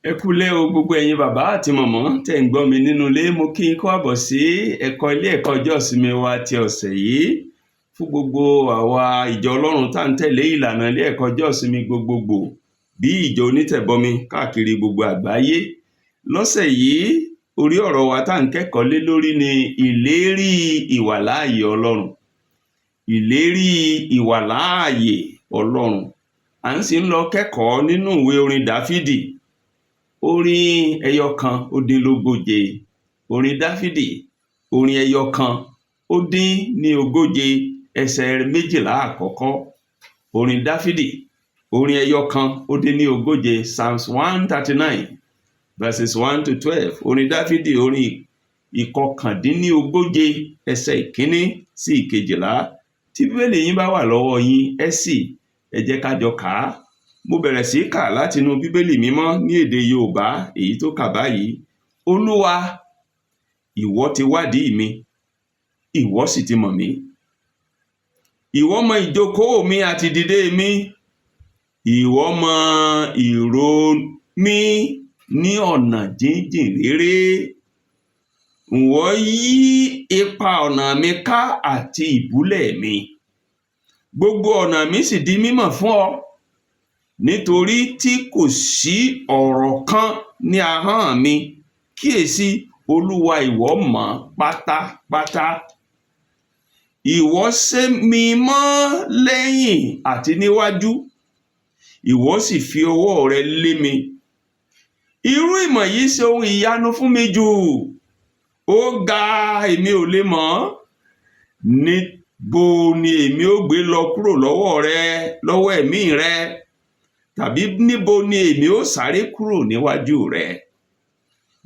Ẹ kúulé o, gbogbo ẹ̀yin bàbá àti mọ̀mọ́ tẹ̀ ń gbọ́ mi nínú ilé. Mo kí yín kú àbọ̀ sí ẹ̀kọ́ ilé ẹ̀kọ́ ọjọ́ ìsinmi wa ti ọ̀sẹ̀ yìí. Fún gbogbo àwa ìjọ Ọlọ́run tá ń tẹ̀lé ìlànà ilé ẹ̀kọ́ ọjọ́ ìsinmi gbogbogbò bí ìjọ onítẹ̀bọmi káàkiri gbogbo àgbáyé. Lọ́sẹ̀ yìí, orí ọ̀rọ̀ wa tá ń kẹ́kọ̀ọ́ lé lórí ni ìlérí ìwàláàyè Ọlọ́run. Ìlérí ìwàláàyè Ọlọ́run. À ń sì ń lọ kẹ́kọ̀ọ́ nínú ìwé orin Dáfídì, orin 141. Orin Dáfídì, orin 141, ẹsẹ̀ 12 àkọ́kọ́. Orin Dáfídì, orin 141, Psalms 139 verses 1 to 12. Orin Dáfídì, orin 139, ẹsẹ̀ 1 sí 12. Tí Bíbélì yín bá wà lọ́wọ́ yín, ẹ sì ẹ jẹ́ ká jọ kà á. Mo bẹ̀rẹ̀ sí í kà látinú Bíbélì Mímọ́ ní èdè Yorùbá, èyí tó kà báyìí: "Olúwa, ìwọ ti wádìí mi, ìwọ sì ti mọ̀ mí. Ìwọ mọ ìjókòó mi àti ìdìde mi. Ìwọ mọ ìrò mi ní ọ̀nà jíjìn réré. Ìwọ yí ipa ọ̀nà mi ká àti ìbúlẹ̀ mi. Gbogbo ọ̀nà mi sì di mímọ̀ fún ọ, nítorí tí kò sí ọ̀rọ̀ kan ní ahọ́n mi. Kíyèsí, Olúwa, ìwọ mọ̀ pátápátá. Ìwọ sé mi mọ́ lẹ́yìn àti níwájú, ìwọ sì fi ọwọ́ rẹ lé mi. Irú ìmọ̀ yìí ṣe ohun ìyanu fún mi jù, ó ga, èmi ò lè mọ̀. Níbo ni èmi ó gbé lọ kúrò lọ́wọ́ rẹ, lọ́wọ́ ẹ̀mí rẹ? Tàbí níbo ni èmi ó sáré kúrò níwájú rẹ?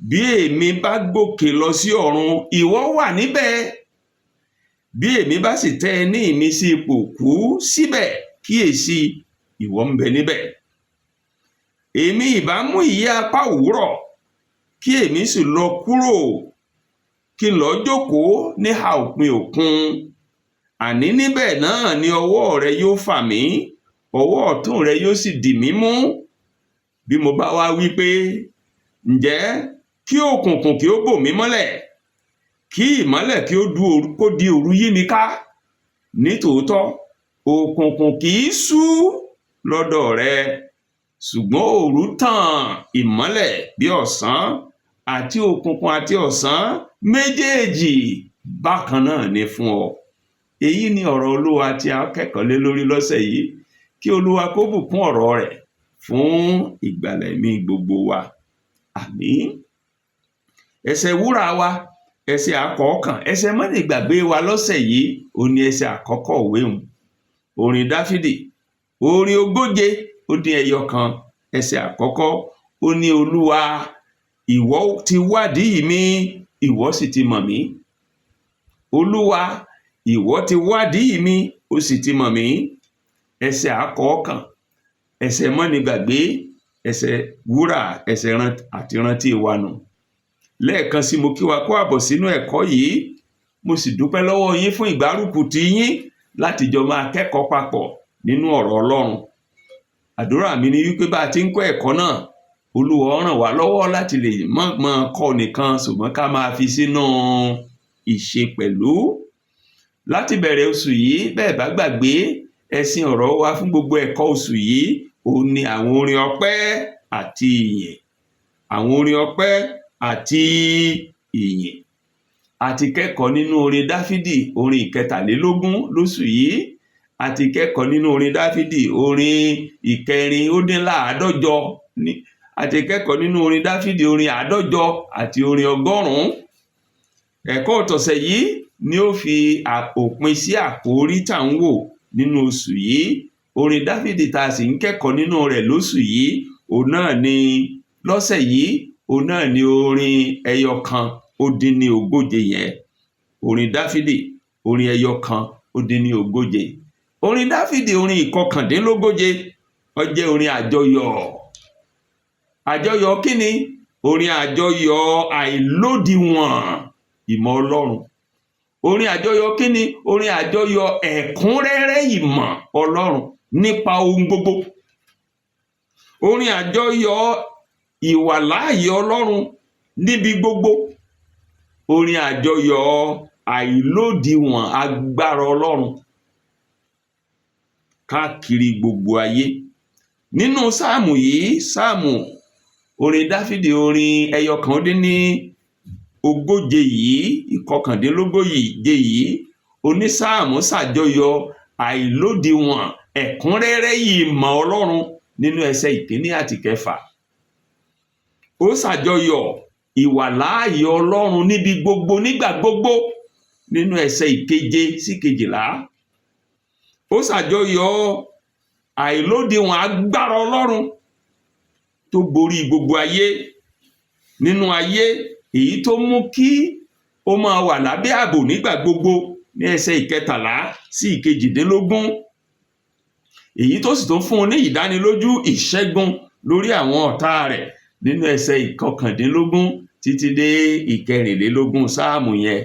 Bí èmi bá gòkè lọ sí ọ̀run, ìwọ wà níbẹ̀. Bí èmi bá sì tẹ́ ẹní mi sí ipò òkú, síbẹ̀ kíyèsí, ìwọ ń bẹ níbẹ̀. Èmi ìbá mú ìyẹ́ apá òwúrọ̀, kí èmi sì lọ kúrò, kí n lọ jókòó níhà òpin òkun. Àní níbẹ̀ náà ni ọwọ́ rẹ yóò fà mí, ọwọ́ ọ̀tún rẹ yóò sì dì mí mú. Bí mo bá wá wí pé, ǹjẹ́ kí òkùnkùn kí ó bò mí mọ́lẹ̀, kí ìmọ́lẹ̀ kí ó kó di òru yí mi ká, nítòótọ́ òkùnkùn kì í ṣú lọ́dọ̀ rẹ, ṣùgbọ́n òru tàn ìmọ́lẹ̀ bí ọ̀sán, àti òkùnkùn àti ọ̀sán méjèèjì bákan náà ni fún ọ." Èyí ni ọ̀rọ̀ Olúwa tí a kẹ́kọ̀ọ́ lé lórí lọ́sẹ̀ yìí. Kí Olúwa kó bùkún ọ̀rọ̀ rẹ̀ fún ìgbàlà ẹ̀mí gbogbo wa. Àmín. Ẹsẹ̀ wúrà wa, ẹsẹ̀ àkọ́kàn, ẹsẹ̀ mọ́nìgbàgbé wa lọ́sẹ̀ yìí, ó ní ẹsẹ̀ àkọ́kọ́ òwe hùn. Orin Dáfídì, orin 141, ẹsẹ̀ àkọ́kọ́, ó ní: "Olúwa, ìwọ ti wádìí mi, ìwọ sì ti mọ̀ mí." Olúwa, ìwọ ti wádìí mi, ó sì ti mọ̀ mí. Ẹsẹ̀ àkọ́kàn, ẹsẹ̀ mọ́nigbàgbé, ẹsẹ̀ wúrà, ẹsẹ̀ àti rántí wa nù. Lẹ́ẹ̀kan sí, mo kí wa kó àbọ̀ sínú ẹ̀kọ́ yìí. Mo sì dúpẹ́ lọ́wọ́ yín fún ìgbárùkù ti yín láti jọ máa kẹ́kọ̀ọ́ papọ̀ nínú ọ̀rọ̀ Ọlọ́run. Àdúrà mi ni wípé bá a ti ń kọ́ ẹ̀kọ́ náà, Olúwa ó ràn wá lọ́wọ́ láti lè mọ̀ máa kọ́ nìkan, ṣùgbọ́n ká máa fi sínú ìṣe pẹ̀lú. Láti bẹ̀rẹ̀ oṣù yìí, bẹ́ẹ̀ bá gbàgbé, ẹṣin ọ̀rọ̀ wa fún gbogbo ẹ̀kọ́ oṣù yìí, òun ni àwọn orin ọpẹ́ àti ìyìn. Àwọn orin ọpẹ́ àti ìyìn. A ti kẹ́kọ̀ọ́ nínú orin Dáfídì, orin 23 lóṣù yìí. A ti kẹ́kọ̀ọ́ nínú orin Dáfídì, orin 146. A ti kẹ́kọ̀ọ́ nínú orin Dáfídì, orin 50 àti orin 100. Ẹ̀kọ́ tọ̀sẹ̀ yìí ni ó fi òpin sí àkórí tá ń wò nínú oṣù yìí. Orin Dáfídì tá a sì ń kẹ́kọ̀ọ́ nínú rẹ̀ lóṣù yìí, òun náà ni lọ́sẹ̀ yìí, òun náà ni orin 141 yẹn. Orin Dáfídì, orin 141. Orin Dáfídì, orin 139, ó jẹ́ orin àjọyọ̀. Àjọyọ̀ kíni? Orin àjọyọ̀ àìlódiwọ̀n ìmọ̀ Ọlọ́run. Orin àjọyọ̀ kíni? Orin àjọyọ̀ ẹ̀kúnrẹ́rẹ́ ìmọ̀ Ọlọ́run nípa ohun gbogbo. Orin àjọyọ̀ Ìwàláàyè Ọlọ́run níbi gbogbo, orin àjọyọ̀ àìlódiwọ̀n agbára Ọlọ́run káàkiri gbogbo ayé. Nínú sáàmù yìí, sáàmù orin Dáfídì orin 141 yìí, 139 yìí, onísáàmù ṣàjọyọ̀ àìlódiwọ̀n ẹ̀kúnrẹ́rẹ́ ìmọ̀ Ọlọ́run nínú ẹsẹ̀ 1 àti 6. Ó ṣàjọyọ̀ ìwàláàyè Ọlọ́run níbi gbogbo nígbà gbogbo nínú ẹsẹ̀ 7 sí 12. Ó ṣàjọyọ̀ àìlódiwọ̀n agbára Ọlọ́run tó borí gbogbo ayé nínú ayé, èyí tó mú kí ó máa wà lábẹ́ ààbò nígbà gbogbo ní ẹsẹ̀ 13 sí 18, èyí tó sì tún fún un ní ìdánilójú ìṣẹ́gun lórí àwọn ọ̀tá rẹ̀ nínú ẹsẹ̀ 19 títí dé 24 sáàmù yẹn.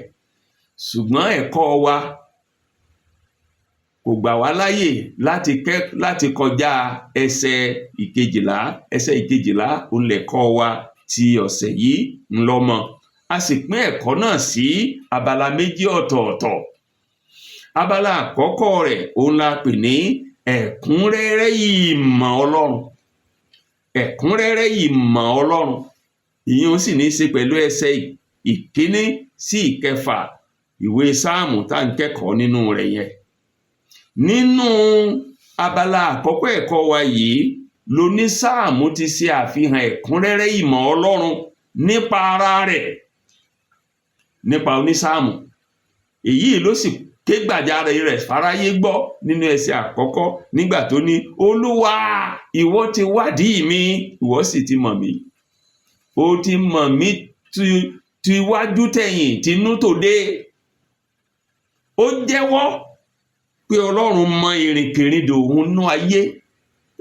Ṣùgbọ́n ẹ̀kọ́ wa kò gbà wá láyè láti kọjá ẹsẹ̀ 12. Ẹsẹ̀ 12 òun lẹ̀kọ́ wa ti ọ̀sẹ̀ yìí ń lọ́mọ. A sì pín ẹ̀kọ́ náà sí abala méjì ọ̀tọ̀ọ̀tọ̀. Abala àkọ́kọ́ rẹ̀ òun la pè ní ẹ̀kúnrẹ́rẹ́ ìmọ̀ Ọlọ́run. Ẹ̀kúnrẹ́rẹ́ ìmọ̀ Ọlọ́run, ìyẹn sì ní í ṣe pẹ̀lú ẹsẹ̀ 1 sí 6 ìwé sáàmù tá à ń kẹ́kọ̀ọ́ nínú rẹ̀ yẹn. Nínú abala àkọ́kọ́ ẹ̀kọ́ wa yìí lonísáàmù ti ṣe àfihàn ẹ̀kúnrẹ́rẹ́ ìmọ̀ Ọlọ́run nípa ara rẹ̀, nípa onísáàmù. Èyí ló sì ké gbàjarè rẹ̀ fáráyé gbọ́ nínú ẹsẹ̀ àkọ́kọ́ nígbà tó ní, Olúwa, ìwọ ti wádìí mi, ìwọ sì ti mọ̀ mí. O ti mọ̀ mí tiwájú tẹ̀yìn, tinú tòde. Ó jẹ́wọ́ pé Ọlọ́run mọ ìrìnkèrindò òun nú ayé.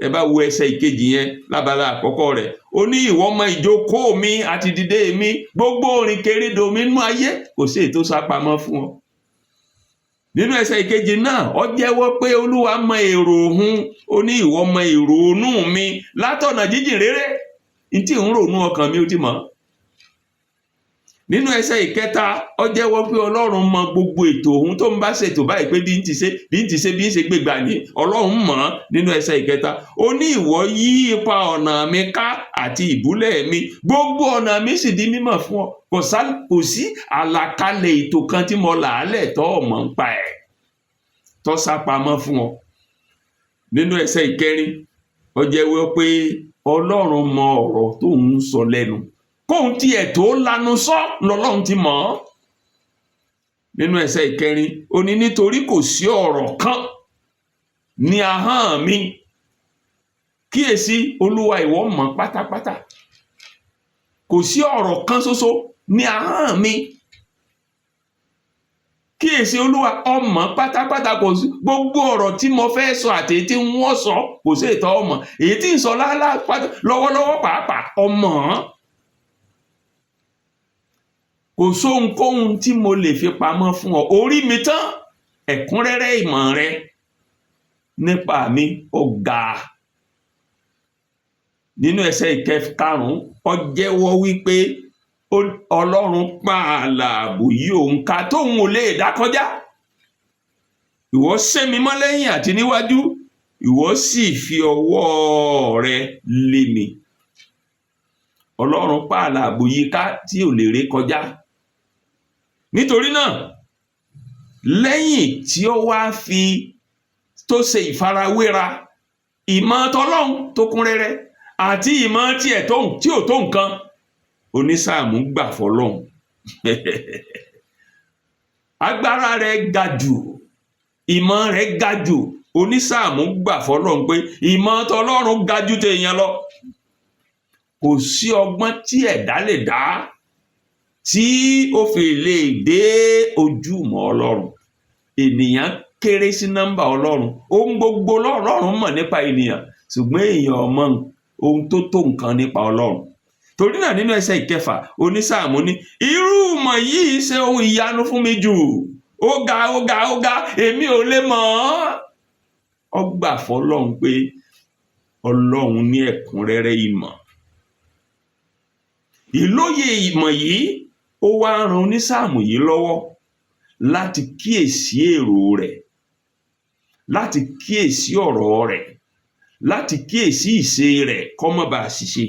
Ẹ bá wo ẹsẹ̀ 2 yẹn lábala àkọ́kọ́ rẹ̀, ó ní ìwọ mọ ìjókòó mi àti dìde mi, gbogbo ìrìnkèrindò mi nú ayé, kò sí èyí tó sápamọ́ fún ọ. Nínú ẹsẹ̀ 2 náà, ó jẹ́wọ́ pé Olúwa mọ èrò òun. Ó ní ìwọ mọ èrò inú mi látọ̀nà jíjìn réré, ntí ń rònú ọkàn mi ó ti mọ̀. Nínú ẹsẹ̀ 3, ó jẹ́wọ́ pé Ọlọ́run mọ gbogbo ètò òun tó ń bá ṣètò báyìí, pé bí ń ti ṣe bí ń ti ṣe bí ń ṣe gbégbá ní Ọlọ́run mọ̀. Nínú ẹsẹ̀ 3, ó ní ìwọ yí ipa ọ̀nà mi ká àti ìbúlẹ̀ mi, gbogbo ọ̀nà mi sì di mímọ̀ fún ọ. Kò sí àlàkalẹ̀ ètò kan tí mo làálẹ̀ tọ́ ọ̀mọ̀ ń pa ẹ̀ tọ́ sá pamọ́ fún ọ. Nínú ẹsẹ̀ 4, ó jẹ́wọ́ pé Ọlọ́run mọ ọ̀rọ̀ tó ń sọ lẹ́nu, kóun tiẹ̀ tó lanu sọ lọ́lọ́run ti mọ̀ ọ́. Nínú ẹsẹ̀ 4, ó ní nítorí kò sí ọ̀rọ̀ kan ní ahọ́n mi, kíyèsí, Olúwa, ìwọ mọ̀ pátápátá. Kò sí ọ̀rọ̀ kan ṣoṣo ní ahọ́n mi, kíyèsí, Olúwa, ó mọ̀ pátápátá. Kò sí gbogbo ọ̀rọ̀ tí mo fẹ́ sọ àti èyí tí wọ́n sọ, kò sí ètò ọmọ èyí tí ń sọ lọ́wọ́lọ́wọ́ pàápàá ọmọ. Kò sóhunkóhun tí mo lè fi pamọ́ fún ọ, orí mi tán, ẹ̀kúnrẹ́rẹ́ ìmọ̀ rẹ nípa mi ó ga. Nínú ẹsẹ̀ 5, ó jẹ́wọ́ wípé Ọlọ́run pààlà ààbò yí òun ká tóun ò lè dá kọjá. Ìwọ sé mi mọ́ lẹ́yìn àti níwájú, ìwọ sì fi ọwọ́ rẹ lé mi. Ọlọ́run pààlà ààbò yí ká tí ò lè ré kọjá. Nítorí náà, lẹ́yìn tí ó wá fi tó ṣe ìfarawéra ìmọ̀ tọlọ́run tó kún rẹ́rẹ́ àti ìmọ̀ tiẹ̀ tí ò tó nǹkan, onísáàmù gbà fọlọ́run. Agbára rẹ̀ ga jù, ìmọ̀ rẹ̀ ga jù. Onísáàmù gbà fọlọ́run pé ìmọ̀ tọlọ́run ga jù tèèyàn lọ. Kò sí ọgbọ́n tí ẹ̀dá lè dá tí ó fi lè dé ojúmọ́ Ọlọ́run. Ènìyàn kéré sí nọ́mbà Ọlọ́run. Ohun gbogbo lọ́lọ́run mọ̀ nípa ènìyàn, ṣùgbọ́n èèyàn mọ̀ ohun tó tó nǹkan nípa Ọlọ́run. Torí náà, nínú ẹsẹ̀ 6, onísáàmù ní irú ìmọ̀ yìí ṣe ohun ìyanu fún mi jù, ó ga, ó ga, ó ga, èmi ò lè mọ̀ ọ́. Ó gbà fọlọ́run pé Ọlọ́run ní ẹ̀kúnrẹ́rẹ́ ìmọ̀. Ìlóye ìmọ̀ yìí ó wá ran onísáàmù yìí lọ́wọ́ láti kíyèsí èrò rẹ̀, láti kíyèsí ọ̀rọ̀ rẹ̀, láti kíyèsí ìṣe rẹ̀ kó má baà ṣìṣe.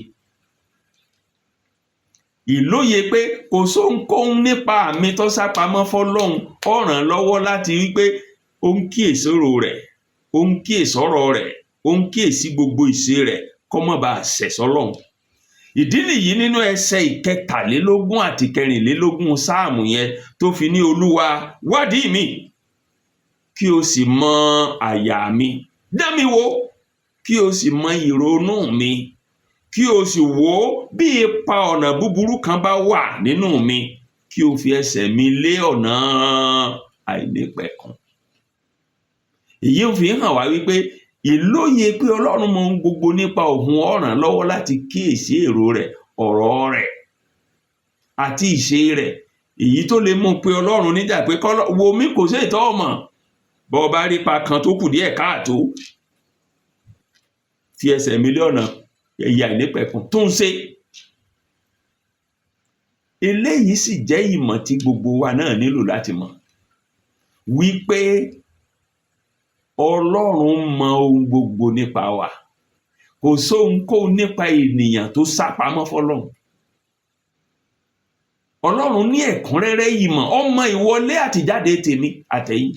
Ìlóye pé kò sóhunkóhun nípa mi tó sápamọ́ fọ́lọ́hun, ó ràn án lọ́wọ́ láti rí pé ó ń kíyèsí èrò rẹ̀, ó ń kíyèsí ọ̀rọ̀ rẹ̀, ó ń kíyèsí gbogbo ìṣe rẹ̀ kó má baà ṣẹ̀ sọ́lọ́hun. Ìdí nìyí nínú ẹsẹ̀ 23 àti 24 sáàmù yẹn tó fi ní, Olúwa, wádìí mi kí o sì mọ àyà mi, dán mi wò kí o sì mọ ìrònú mi, kí o sì wò ó bí ipa ọ̀nà búburú kan bá wà nínú mi, kí o fi ẹsẹ̀ mi lé ọ̀nà àìnípẹ̀kun. Èyí ń fi hàn wá wípé ìlóye pé Ọlọ́run mọ ohun gbogbo nípa òun ó ràn lọ́wọ́ láti kíyèsí èrò rẹ̀, ọ̀rọ̀ rẹ̀ àti ìṣe rẹ̀, èyí tó lè mú pé Ọlọ́run níjà pé wo mí, kò sí ìtọ́ ọmọ bọ́ ọ bá rí ipa kan tó kù díẹ̀ káàtó, fi ẹsẹ̀ mi lé ọ̀nà ẹ̀yà àìnípẹ̀kun tó ń ṣe. Eléyìí sì jẹ́ ìmọ̀ tí gbogbo wa náà nílò láti mọ̀ wípé Ọlọ́run mọ ohun gbogbo nípa wa. Kò sóhunkóhun nípa ènìyàn tó sápamọ́ fọ́lọ́run. Ọlọ́run ní ẹ̀kúnrẹ́rẹ́ ìmọ̀, ó mọ ìwọlé àtìjáde tèmi àtẹ̀yin.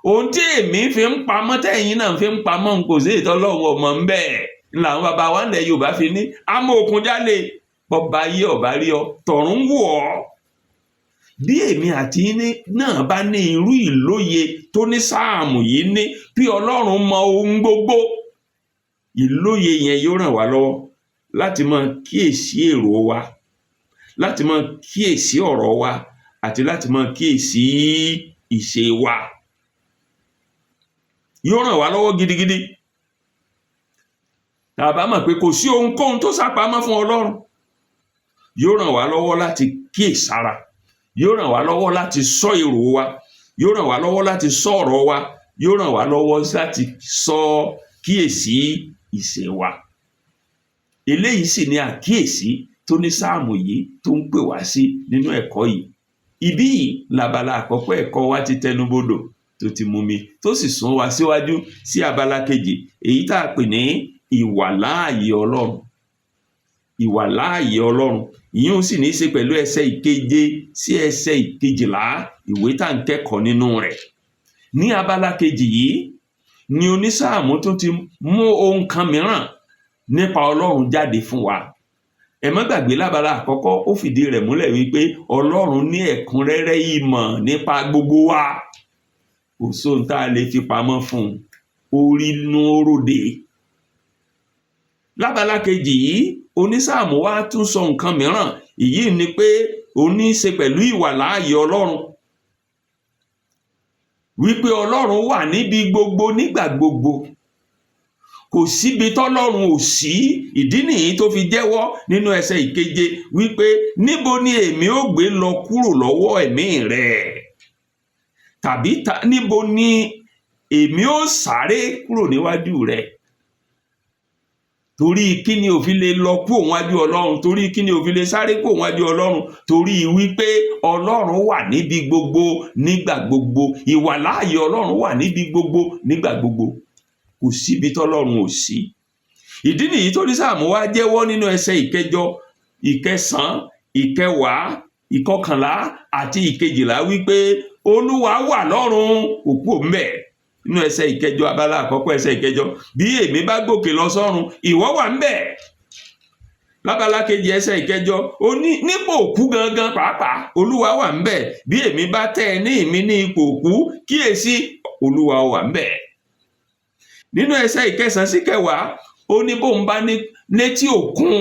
Ohun tí èmi fi ń pamọ́ tẹ̀yin náà fi ń pamọ́ kò sí ìtọ́lọ́run ọmọ ń bẹ́ẹ̀. Làwọn bàbá wa ńlẹ̀ Yorùbá fi ní amọ̀ òkun jálè, bọ́ba ayé ọ̀bá rí ọ, tọ̀run wò ọ́. Bí èmi àti yín náà bá ní irú ìlóye tó ní sáàmù yìí ní bí Ọlọ́run mọ ohun gbogbo, ìlóye yẹn yóò ràn wá lọ́wọ́ láti máa kíyèsí èrò wa, láti máa kíyèsí ọ̀rọ̀ wa àti láti máa kíyèsí ìṣe wa. Yóò ràn wá lọ́wọ́ gidigidi. Tá a bá mọ̀ pé kò sí ohunkóhun tó sápamọ́ fún Ọlọ́run, yóò ràn wá lọ́wọ́ láti kíyèsára, yóò ràn wá lọ́wọ́ láti ṣọ́ èrò wa, yóò ràn wá lọ́wọ́ láti ṣọ́ ọ̀rọ̀ wa, yóò ràn wá lọ́wọ́ láti ṣọ́ kíyèsí ìṣe wa. Eléyìí sì ni àkíyèsí tó ní sáàmù yìí tó ń pè wá sí nínú ẹ̀kọ́ yìí. Ibí yìí labala àkọ́kọ́ ẹ̀kọ́ wa ti tẹnubodò tó ti mú mi tó sì sún wa síwájú sí abala kejì, èyí tá a pè ní ìwàláàyè Ọlọ́run. Ìwàláàyè Ọlọ́run ìyún sì ní í ṣe pẹ̀lú ẹsẹ̀ 7 sí ẹsẹ̀ 12 ìwé tá à ń kẹ́kọ̀ọ́ nínú rẹ̀. Ní abala kejì yìí ni onísáàmù tún ti mú ohun kan mìíràn nípa Ọlọ́run jáde fún wa. Ẹ má gbàgbé lábala àkọ́kọ́ ó fìdí rẹ̀ múlẹ̀ wípé Ọlọ́run ní ẹ̀kúnrẹ́rẹ́ ìmọ̀ nípa gbogbo wa. Kò sóhun tá a lè fi pamọ́ fún un, ó rí inú ó ròde. Lábala kejì yìí onísáàmù wa tún sọ nǹkan mìíràn, èyí ni pé ó ní í ṣe pẹ̀lú ìwàláàyè Ọlọ́run. Wípé Ọlọ́run wà níbi gbogbo nígbà gbogbo. Kò síbi tọ́lọ́run ò sí. Ìdí nìyí tó fi jẹ́wọ́ nínú ẹsẹ̀ 7 wípé níbo ni èmi ó gbé lọ kúrò lọ́wọ́ ẹ̀mí rẹ̀? Tàbí níbo ni èmi ó sáré kúrò níwájú rẹ̀? Torí kí ni ò fi lè lọ kúrò níwájú Ọlọ́run? Torí kí ni ò fi lè sáré kúrò níwájú Ọlọ́run? Torí wípé Ọlọ́run wà níbi gbogbo nígbà gbogbo. Ìwàláàyè Ọlọ́run wà níbi gbogbo nígbà gbogbo. Kò síbi tọ́lọ́run ò sí. Ìdí nìyí tó ní sáàmù wá jẹ́wọ́ nínú ẹsẹ̀ 8, 9, 10, 11 àti 12 wípé Olúwa wà lọ́run, kò kúrò ńbẹ̀. Nínú ẹsẹ̀ 8, abala àkọ́kọ́ ẹsẹ̀ 8, bí èmi bá gòkè lọ sọ́run, ìwọ wà ńbẹ̀. Lábala kejì ẹsẹ̀ 8, ó ní nípò òkú gangan pàápàá, Olúwa wà ńbẹ̀. Bí èmi bá tẹ́ ẹ ní ìmí ní ipò òkú, kíyèsí, Olúwa wà ńbẹ̀. Nínú ẹsẹ̀ 9 sí 10, ó ní bóun bá ní létí òkun,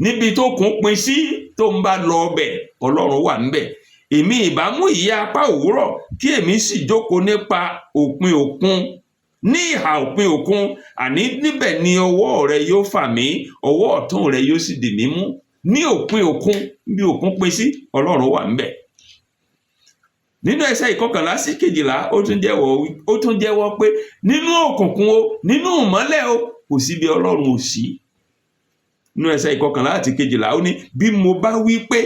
níbi tó kún pin sí, tó ń bá lọ ọbẹ̀, Ọlọ́run wà ńbẹ̀. Èmi ìbá mú ìyẹ́ apá òwúrọ̀ kí èmi sì jókòó nípa òpin òkun, ní ìhà òpin òkun, àní níbẹ̀ ni ọwọ́ rẹ yóò fà mí, ọwọ́ ọ̀tún rẹ yóò sì dì mí mú. Ní òpin òkun, bí òkun pin sí, Ọlọ́run wà ńbẹ̀. Nínú ẹsẹ̀ 11 sí 12, ó tún jẹ́wọ́ pé nínú òkùnkùn o, nínú ìmọ́lẹ̀ o, kò sí bí Ọlọ́run ò sí. Nínú ẹsẹ̀ 11 àti 12, ó ní, "Bí mo bá wí pé,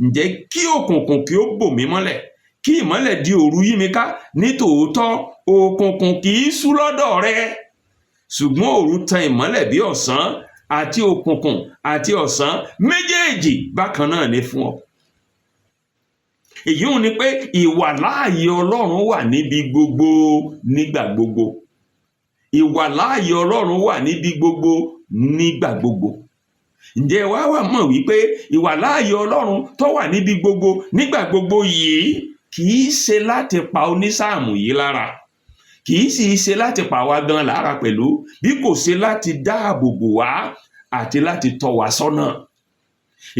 ǹjẹ́ kí òkùnkùn kí ó bò mí mọ́lẹ̀, kí ìmọ́lẹ̀ di òru yí mi ká, nítòótọ́ òkùnkùn kì í ṣú lọ́dọ̀ rẹ, ṣùgbọ́n òru tan ìmọ́lẹ̀ bí ọ̀sán, àti òkùnkùn àti ọ̀sán méjèèjì bákan náà ní fún ọ." Èyí ń ni pé ìwàláàyè Ọlọ́run wà níbi gbogbo nígbà gbogbo. Ìwàláàyè Ọlọ́run wà níbi gbogbo nígbà gbogbo. Ǹjẹ́ wàá wà mọ̀ wípé ìwàláàyè Ọlọ́run tó wà níbi gbogbo nígbà gbogbo yìí kì í ṣe láti pa onísáàmù yìí lára, kì í sì ṣe láti pa wá gan lára pẹ̀lú, bí kò ṣe láti dáàbò bò wá àti láti tọ́ wa sọ́nà?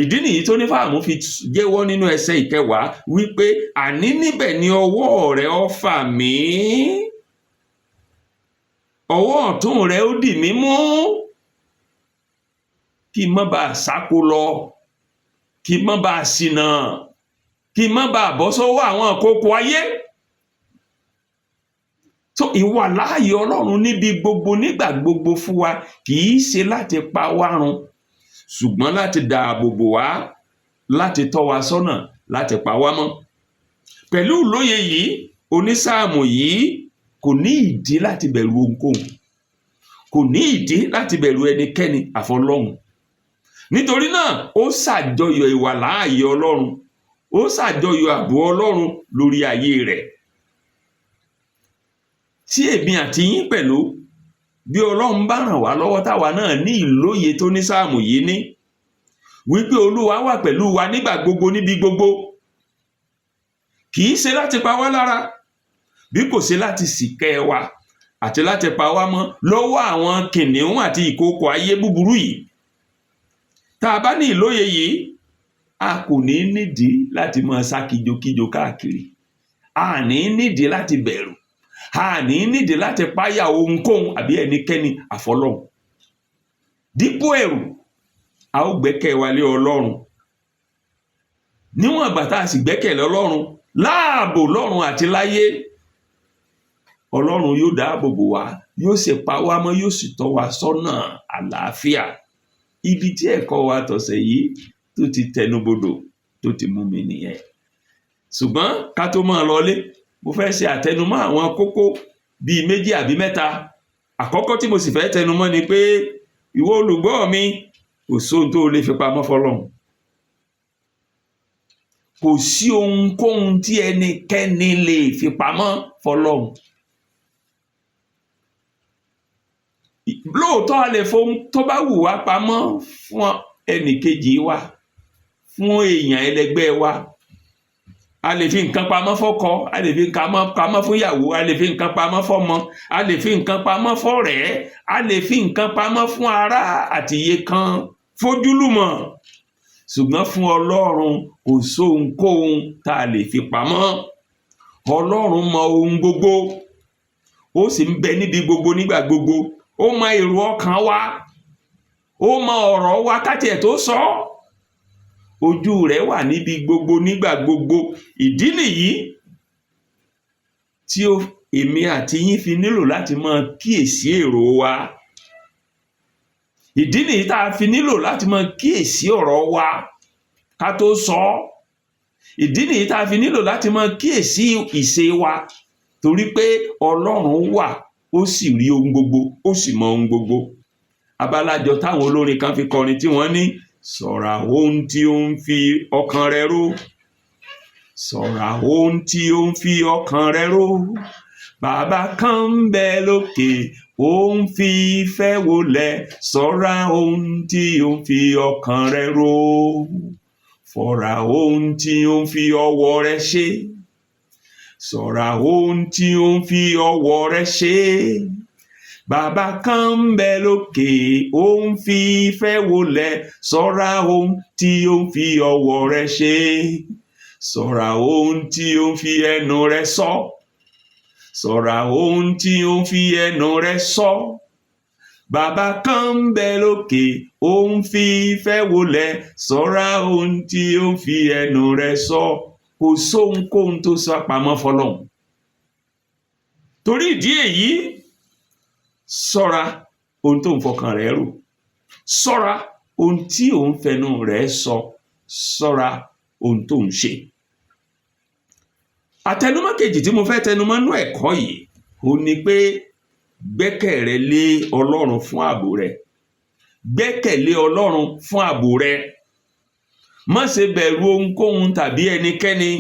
Ìdí nìyí tó ní fáàmù fi jẹ́wọ́ nínú ẹsẹ̀ 10 wípé, "Àní níbẹ̀ ni ọwọ́ rẹ̀ ó fà mí, ọwọ́ ọ̀tún rẹ̀ ó dì mí mú, kí n má bàa sáko lọ, kí n má bàa ṣìnà, kí n má bàa bọ́ sọ́wọ́ àwọn àkókò ayé." So ìwà láàyè Ọlọ́run níbi gbogbo nígbà gbogbo fún wa kì í ṣe láti pa wá run, ṣùgbọ́n láti dáàbò bò wá, láti tọ́ wa sọ́nà, láti pa wá mọ́. Pẹ̀lú ìlóye yìí, onísáàmù yìí kò ní ìdí láti bẹ̀rù ohunkóhun, kò ní ìdí láti bẹ̀rù ẹnikẹ́ni àfọlọ́hun. Nítorí náà, ó ṣàjọyọ̀ ìwà láàyè Ọlọ́run, ó ṣàjọyọ̀ ààbò Ọlọ́run lórí ayé rẹ̀. Tí èmi àti yín pẹ̀lú, bí Ọlọ́run bá ràn wá lọ́wọ́, táwa náà ní ìlóye tó ní sáàmù yìí ní, wípé Olúwa wà pẹ̀lú wa nígbà gbogbo níbi gbogbo, kì í ṣe láti pa wá lára, bí kò ṣe láti ṣìkẹ́ wa àti láti pa wá mọ́ lọ́wọ́ àwọn kìnìún àti ìkookò ayé búburú yìí, tá a bá ní ìlóye yìí, a kò ní nídìí láti máa sá kíjokíjo káàkiri, a ní nídìí láti bẹ̀rù, a ní nídìí láti páyà ohunkóhun àbí ẹnikẹ́ni àfọlọ́hun. Dípò ẹ̀rù, a ó gbẹ́kẹ̀ wa lé Ọlọ́run. Níwọ̀n ìgbà tá a sì gbẹ́kẹ̀lé Ọlọ́run láàbò lọ́run àti láyé, Ọlọ́run yóò dáàbò bò wá, yóò sì pa wá mọ́, yóò sì tọ́ wa sọ́nà àlàáfíà. Ibi tí ẹ̀kọ́ wa tọ̀sẹ̀ yìí tó ti tẹnubodò tó ti mú mi nìyẹn. Ṣùgbọ́n ká tó máa lọlé, mo fẹ́ ṣe àtẹnumọ́ àwọn kókó bíi méjì àbí mẹ́ta. Àkọ́kọ́ tí mo sì fẹ́ tẹnumọ́ ni pé, ìwọ olùgbọ́ mi, kò sóhun tó lè fi pamọ́ fọlọ́run. Kò sí ohunkóhun tí ẹnikẹ́ni lè fi pamọ́ fọlọ́run. Lóòótọ́, a lè fohun tó bá wù wá pamọ́ fún ẹnìkejì wa, fún èèyàn ẹlẹgbẹ́ wa. A lè fi nǹkan pamọ́ fọ́kọ, a lè fi nǹkan pamọ́ fún ìyàwó, a lè fi nǹkan pamọ́ fọ́mọ, a lè fi nǹkan pamọ́ fọ́rẹ̀ẹ́, a lè fi nǹkan pamọ́ fún ará àti iye kan, fojúlùmọ̀. Ṣùgbọ́n fún Ọlọ́run, kò sóhunkóhun tá a lè fi pamọ́. Ọlọ́run mọ ohun gbogbo, ó sì ń bẹ níbi gbogbo nígbà gbogbo. Ó mọ èrò ọkàn wa, ó mọ ọ̀rọ̀ wa ká tiẹ̀ tó sọ ọ́. Ojú rẹ̀ wà níbi gbogbo nígbà gbogbo. Ìdí nìyí tí èmi àti yín fi nílò láti máa kíyèsí èrò wa. Ìdí nìyí tá a fi nílò láti máa kíyèsí ọ̀rọ̀ wa ká tó sọ ọ́. Ìdí nìyí tá a fi nílò láti máa kíyèsí ìṣe wa, torí pé Ọlọ́run wà, ó sì rí ohun gbogbo, ó sì mọ ohun gbogbo. Abálájọ táwọn olórin kan fi kọrin tí wọ́n ní, "Ṣọ́ra ohun tí ó ń fi ọkàn rẹ rò, ṣọ́ra ohun tí ó ń fi ọkàn rẹ rò. Bàbá kan ń bẹ lókè, ó ń fi ìfẹ́ wọlẹ̀. Ṣọ́ra ohun tí ó ń fi ọkàn rẹ rò, ṣọ́ra ohun tí ó ń fi ọwọ́ rẹ ṣe, ṣọ́ra ohun tí ó ń fi ọwọ́ rẹ ṣe. Bàbá kan ń bẹ lókè, ó ń fi ìfẹ́ wọlẹ̀. Ṣọ́ra ohun tí ó ń fi ọwọ́ rẹ ṣe, ṣọ́ra ohun tí ó ń fi ẹnu rẹ sọ, ṣọ́ra ohun tí ó ń fi ẹnu rẹ sọ. Bàbá kan ń bẹ lókè, ó ń fi ìfẹ́ wọlẹ̀. Ṣọ́ra ohun tí ó ń fi ẹnu rẹ sọ." Kò sóhunkóhun tó sá pamọ́ fọlọ́hun. Torí ìdí èyí, ṣọ́ra ohun tó ń fọkàn rẹ rò, ṣọ́ra ohun tó ń fi ọwọ́ rẹ ṣe, ṣọ́ra ohun tó ń fi ẹnu rẹ sọ. ohun tí ò ń fẹnu rẹ sọ, ṣọ́ra ohun tó ń ṣe. Àtẹnumọ́ kejì tí mo fẹ́ tẹnumọ́ nú ẹ̀kọ́ yìí ó ní pé gbẹ́kẹ̀ rẹ lé Ọlọ́run fún ààbò rẹ. Gbẹ́kẹ̀lé Ọlọ́run fún ààbò rẹ. Má ṣe bẹ̀rù ohunkóhun tàbí ẹnikẹ́ni.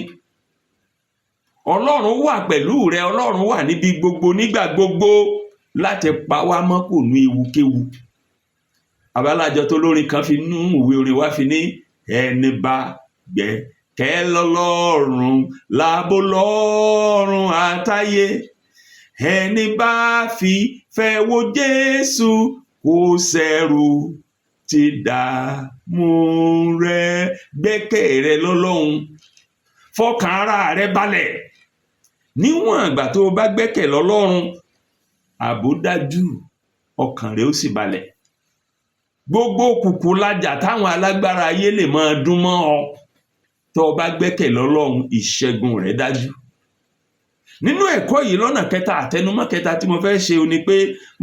Ọlọ́run wà pẹ̀lú rẹ. Ọlọ́run wà níbi gbogbo nígbà gbogbo láti pa wá mọ́ kò ní ewukéwu. Abalájọ tó lórin kan fi nú ìwé orin wá fi ní ẹni bá gbẹ́kẹ̀ lọ́lọ́run láàbò lọ́run àtayé, ẹni bá fi fẹ́ wo Jésù kò sẹ́rù ti dààmú rẹ. Gbẹ́kẹ̀ rẹ lọ́lọ́run, fọkàn ara rẹ balẹ̀. Níwọ̀n ìgbà tó o bá gbẹ́kẹ̀ lọ́lọ́run, ààbò dájú, ọkàn rẹ ó sì balẹ̀. Gbogbo òkùnkùn lajà táwọn alágbára ayé lè máa dún mọ́ ọ, tó o bá gbẹ́kẹ̀ lọ́lọ́run, ìṣẹ́gun rẹ dájú. Nínú ẹ̀kọ́ yìí, lọ́nà kẹta, àtẹnumọ́ kẹta tí mo fẹ́ ṣe o ni pé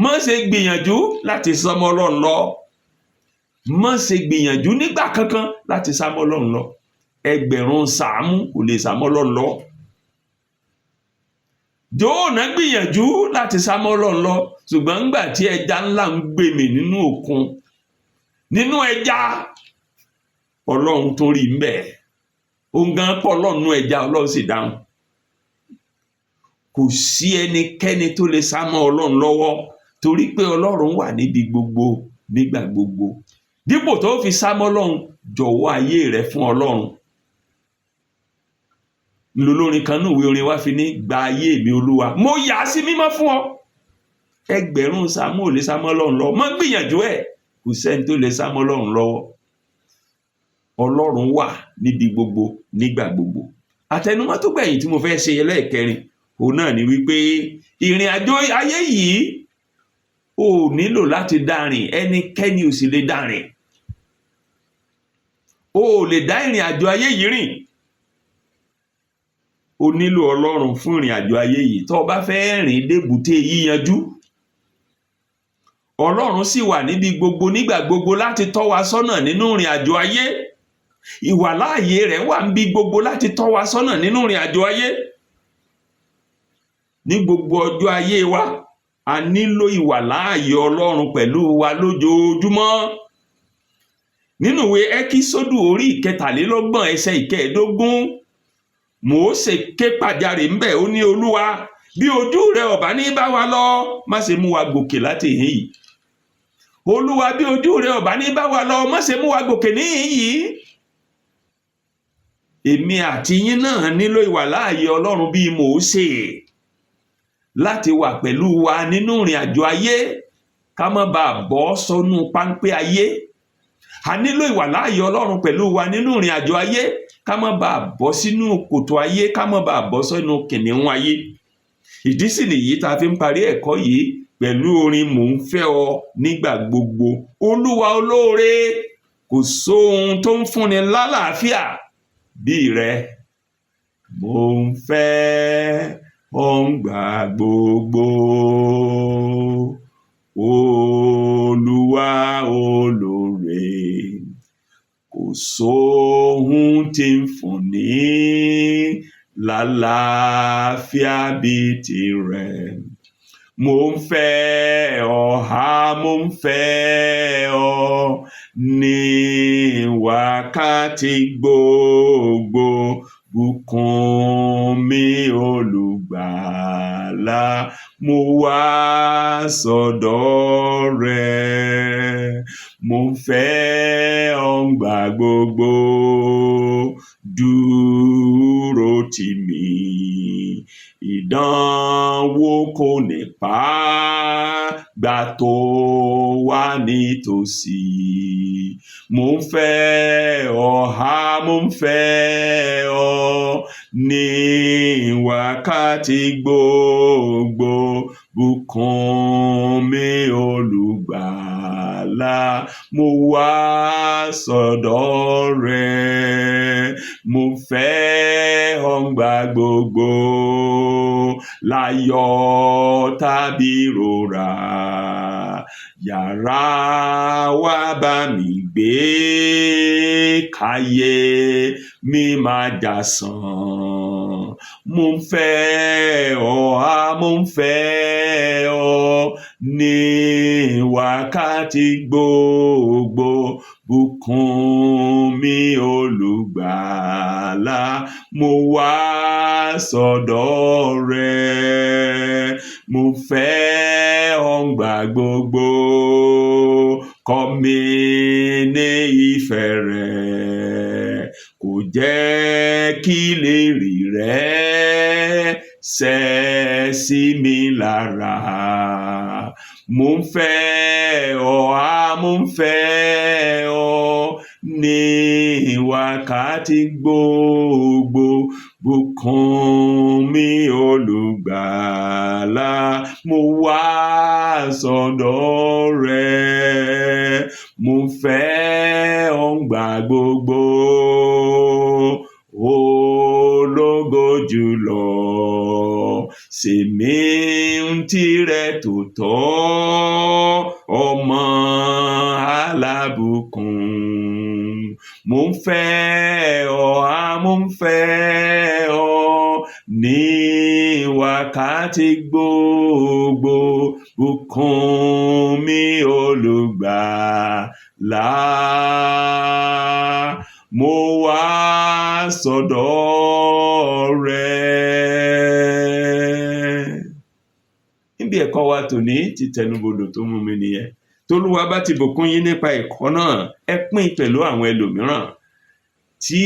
má ṣe gbìyànjú láti sá mọ́ Ọlọ́run lọ. Má ṣe gbìyànjú nígbà kankan láti sá mọ́ Ọlọ́run lọ. Ẹgbẹ̀rún Sàámú kò lè sá mọ́ Ọlọ́run lọ. Jóònà gbìyànjú láti sá mọ́ Ọlọ́run lọ, ṣùgbọ́n ńgbà tí ẹja ńlá ń gbèmì nínú òkun, nínú ẹja, Ọlọ́run tó rí mbẹ̀. Òun gan pọ̀ Ọlọ́run nínú ẹja, Ọlọ́run sì dáhùn. Kò sí ẹnikẹ́ni tó lè sá mọ́ Ọlọ́run lọ́wọ́, torí pé Ọlọ́run wà níbi gbogbo nígbà gbogbo. Dípò tó fi sá mọ́ Ọlọ́run, jọ̀wọ́ ayé rẹ fún Ọlọ́run. Lolórin kan nínú ìwé orin wa fi ní gba ayé mi Olúwa, mo yà á sí mímọ́ fún ọ. Ẹgbẹ̀rún Sàámú ò lè sá mọ́ Ọlọ́run lọ́wọ́. Má gbìyànjú ẹ̀, kò sẹ́ni tó lè sá mọ́ Ọlọ́run lọ́wọ́. Ọlọ́run wà níbi gbogbo nígbà gbogbo. Àtẹnumọ́ tó gbẹ̀yìn tí mo fẹ́ ṣe, ẹlẹ́ẹ̀kẹrin, òun náà ni wípé ìrìn àjò ayé yìí ò nílò láti dá rìn, ẹnikẹ́ni ò sì lè dá rìn. O ò lè dá ìrìn àjò ayé yìí rìn. O nílò Ọlọ́run fún ìrìn àjò ayé yìí tó o bá fẹ́ rìn débùté yíyanjú. Ọlọ́run sì wà níbi gbogbo nígbà gbogbo láti tọ́ wa sọ́nà nínú ìrìn àjò ayé. Ìwàláàyè rẹ̀ wà níbi gbogbo láti tọ́ wa sọ́nà nínú ìrìn àjò ayé. Ní gbogbo ọjọ́ ayé wa, a nílò ìwàláàyè Ọlọ́run pẹ̀lú wa lójoojúmọ́. Nínú ìwé Ẹ́kísódù orí 23 ẹsẹ̀ 25, Mósè ké pàjáre ńbẹ̀, ó ní, Olúwa, bí ojú rẹ ò bá ní bá wa lọ, má ṣe mú wa gòkè láti ìhín yìí. Olúwa, bí ojú rẹ ò bá ní bá wa lọ, má ṣe mú wa gòkè níhìn yìí. Èmi àti yín náà nílò ìwàláàyè Ọlọ́run bíi Mósè láti wà pẹ̀lú wa nínú ìrìn àjò ayé, ká má bàa bọ́ sọ́nù páńpẹ́ ayé. A nílò ìwàláàyè Ọlọ́run pẹ̀lú wa nínú ìrìn àjò ayé, ká má bàa bọ́ sínú kòtò ayé, ká má bàa bọ́ sínú kìnìún ayé. Ìdí sì nìyí tá a fi ń parí ẹ̀kọ́ yìí pẹ̀lú orin mò ń fẹ́ ọ nígbà gbogbo, Olúwa olóore, kò sóhun tó ń fúnni lálàáfíà bí rẹ. Mò ń fẹ́ ọ ńgbà gbogbo, Olúwa olóore, kò sóhun tí ń fúnni lálàáfíà bí tirẹ̀. Mò ń fẹ́ ọ ha, mò ń fẹ́ ọ ní wákàtí gbogbo, bùkún mi olùgbàlà, mo wá sọ́dọ̀ rẹ. Mò ń fẹ́ ọ ńgbà gbogbo, dúró tì mí, ìdánwò kò ní pa gbà tó wà nítòsí. Mò ń fẹ́ ọ ha, mò ń fẹ́ ọ ní wákàtí gbogbo, bùkún mi olùgbàlà, mo wá sọ́dọ̀ rẹ. Mo fẹ́ ọ ńgbà gbogbo, láyọ̀ tàbí rora, yára wá bá mi Gbé káyé mi máa jásán. Mo ń fẹ́ ọ, á mo ń fẹ́ ọ ní wákàtí gbogbo. Bùkún mi, Olùgbàlà, mo wá sọ́dọ̀ rẹ. Mo fẹ́ ọ ngbà gbogbo, kọ́ mi ní ìfẹ́ rẹ, kò jẹ́ kí ìlérí rẹ ṣẹ sí mi lára. Mo ń fẹ́ ọ, á mo ń fẹ́ ọ ní wákàtí gbogbo. Bùkún mi, Olùgbàlà, mo wá sọ́dọ̀ rẹ. Mo fẹ́ ọ ngbà gbogbo, Ológo jùlọ, ṣe mí ń tirẹ̀ tòótọ́, ọmọ alábùkún. Mo ń fẹ́ ọ, á mo ń fẹ́ ọ ní wákàtí gbogbo. Bùkún mi, Olùgbàlà, mo wá sọ́dọ̀ rẹ. Níbi ẹ̀kọ́ wa tòní ti tẹnubodò tó mú mi nìyẹn. Tolúwa bá ti bùkún yín nípa ẹ̀kọ́ náà, ẹ pín pẹ̀lú àwọn ẹlòmíràn. Tí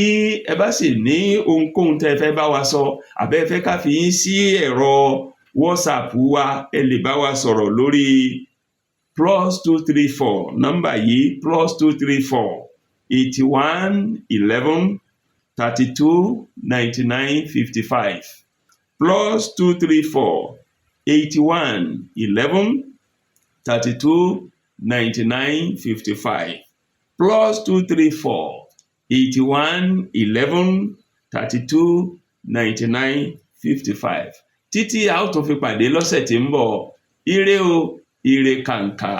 ẹ bá sì ní ohunkóhun tẹ́ ẹ fẹ́ bá wa sọ, àbẹ́ ẹ fẹ́ ká fi yín sí ẹ̀rọ WhatsApp wa, ẹ lè bá wa sọ̀rọ̀ lórí +234, nọ́mbà yìí, +234 81 11 32 99 55, +234 81 11 32 99 55, +234 81 11 32 99 55. Títí a ó tún fi pàdé lọ́sẹ̀ tí ń bọ̀, ire o, ire kàǹkà.